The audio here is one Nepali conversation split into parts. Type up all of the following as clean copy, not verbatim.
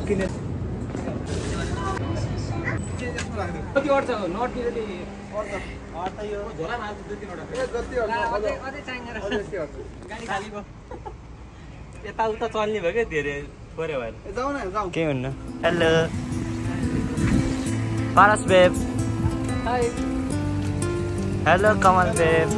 किने कति अड्छ नटले अड्छ अड्छ यो झोलामा हाल्छ दुई तीनवटा ए जति अड्छ अझै चाहिन्छ गाडी खाली भयो यता उता चल्ने भयो के धेरै थोरै भएर जाऊ न जाऊ के हुन्न hello Paras babe hi hello Kamal babe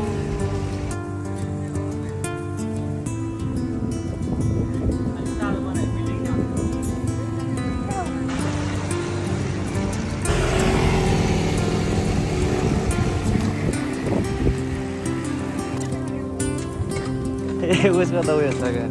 उसको त उयो छ क्या हो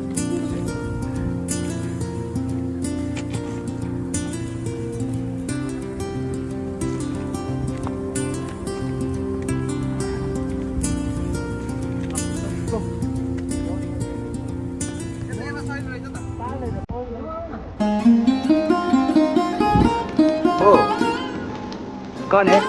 कौन है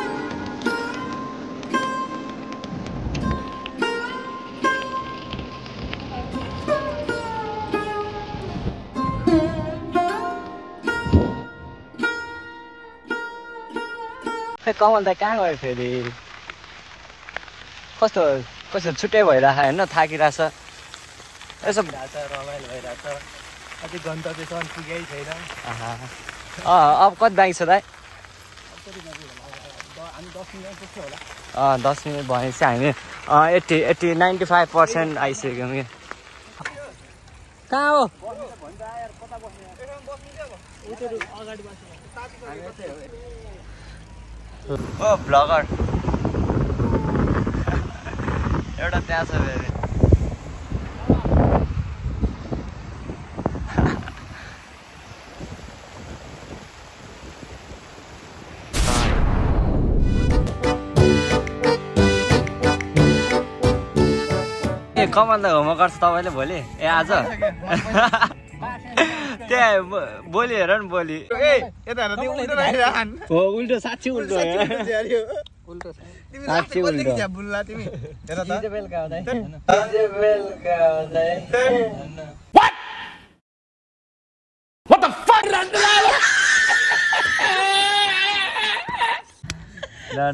कमल त कहाँ गयो फेरि कस्तो कस्तो छुट्टै भइरहेछ होइन थाकिरहेछ यसो रमाइलो भइरहेछ अझै गन्तव्यसम्म पुगेकै छैन अब कति बाँकी छ दाइ हामी 10 मिनट जस्तो होला 10 मिनट भनेपछि हामी 95% आइसक्यौँ कि कहाँ हो ओ भ्लगर एउटा त्यहाँ छ फेरि ए कमल त होमवर्क गर्छ तपाईँले भोलि ए आज त्यहाँ बोली हेर न बोली उल्टो साँच्ची उल्टो साँच्ची उल्टो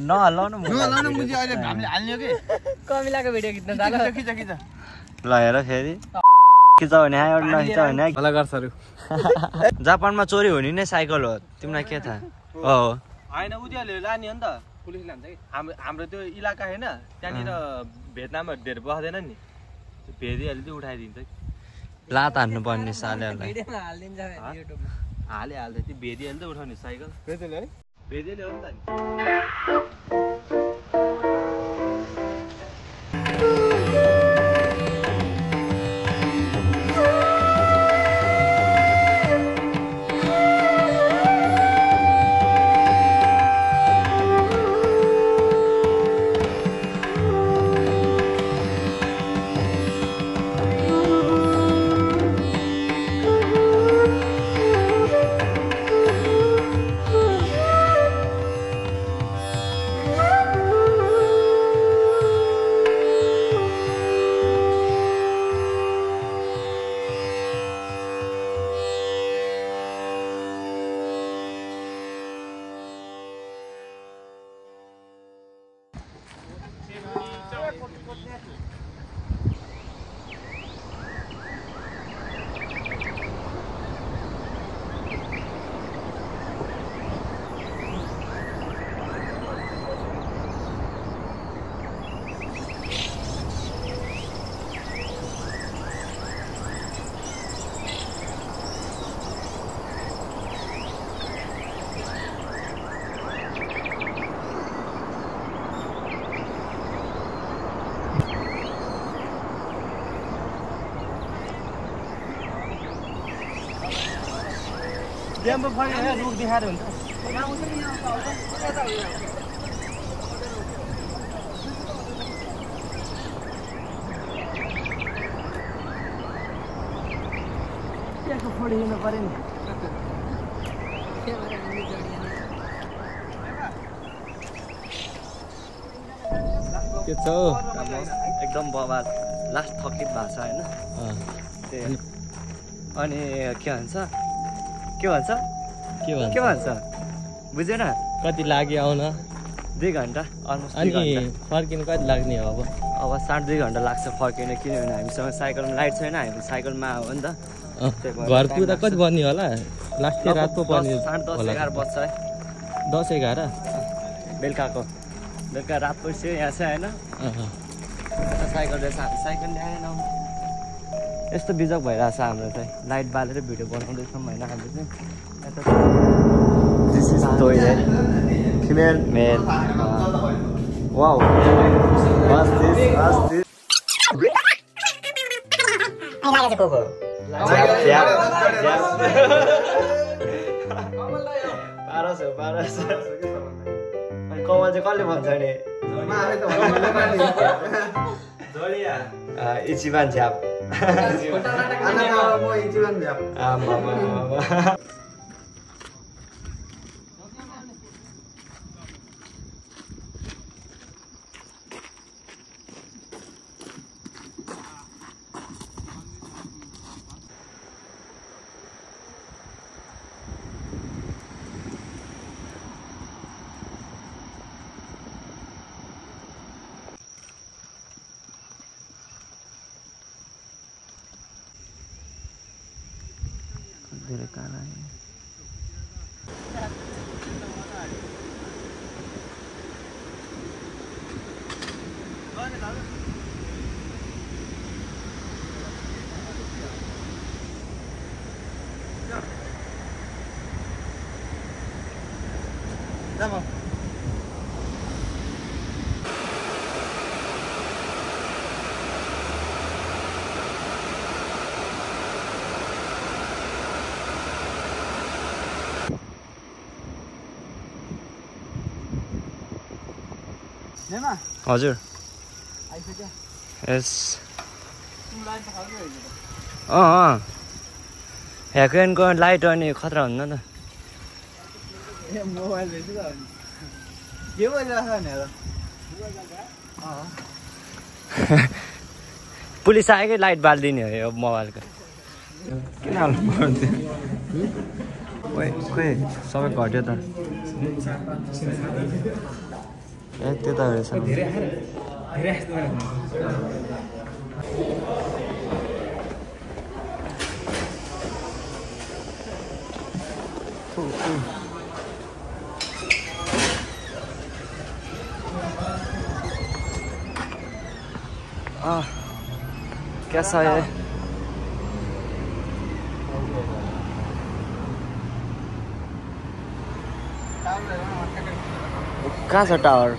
नहल्लाउनु कमिलाको भिडियो खिच्न ल हेर फेरि खिच भने आयो नखिच भने जापानमा चोरी हुने नै साइकल हो तिमीलाई के थाहा हो होइन उनीहरूले लाने हो नि त पुलिसले लान्छ कि हाम्रो त्यो इलाका होइन त्यहाँनिर भेटनामहरू धेरै बस्दैन नि भेदिहाल्यो त्यो उठाइदिन्छ लात हान्नु पर्ने सालेहरूलाई हाल्यो त्यो भेदिहाल्यो त उठाउने साइकल भेदिले हो नि त डेम्बो फर्केर रुख देखाएर हुन्छ त्यसको फोटो लिनु पर्यो नि के छ एकदम बवाल लास्ट थकित भएको छ हैन अनि के भन्छ के भन्छ के भन्छ बुझेन कति लाग्यो आउन 2 घन्टा अलमोस्ट अनि फर्किनु कति लाग्ने हो अब 2.5 घन्टा लाग्छ फर्किन किनभने हामीसँग साइकलमा लाइट छैन हामी साइकलमा हो नि त घर पुग्दा कति बज्ने होला लास्ट रात पो पर्ने 10:30-11 बज्छ है 10-11 बेलुका रात पस्यो यहाँ चाहिँ होइन साइकल रहेछ हामी साइकल ल्याएन यस्तो बिजक भइरहेछ हाम्रो चाहिँ लाइट बालेर भिडियो बनाउँदैछौँ होइन हामीले चाहिँ this is toilet female male wow Kamal चाहिँ कसले भन्छ नि इचिबान झ्याप धेरै काला हजुर यस ह्याकुनको लाइट अनि खतरा हुन्न त पुलिस आएकै लाइट बालिदिने हो यो मोबाइलको किन हाल्नु पर्थ्यो खोइ सबै घट्यो त ए त्यो त रहेछ कैसा है कहाँ छ टावर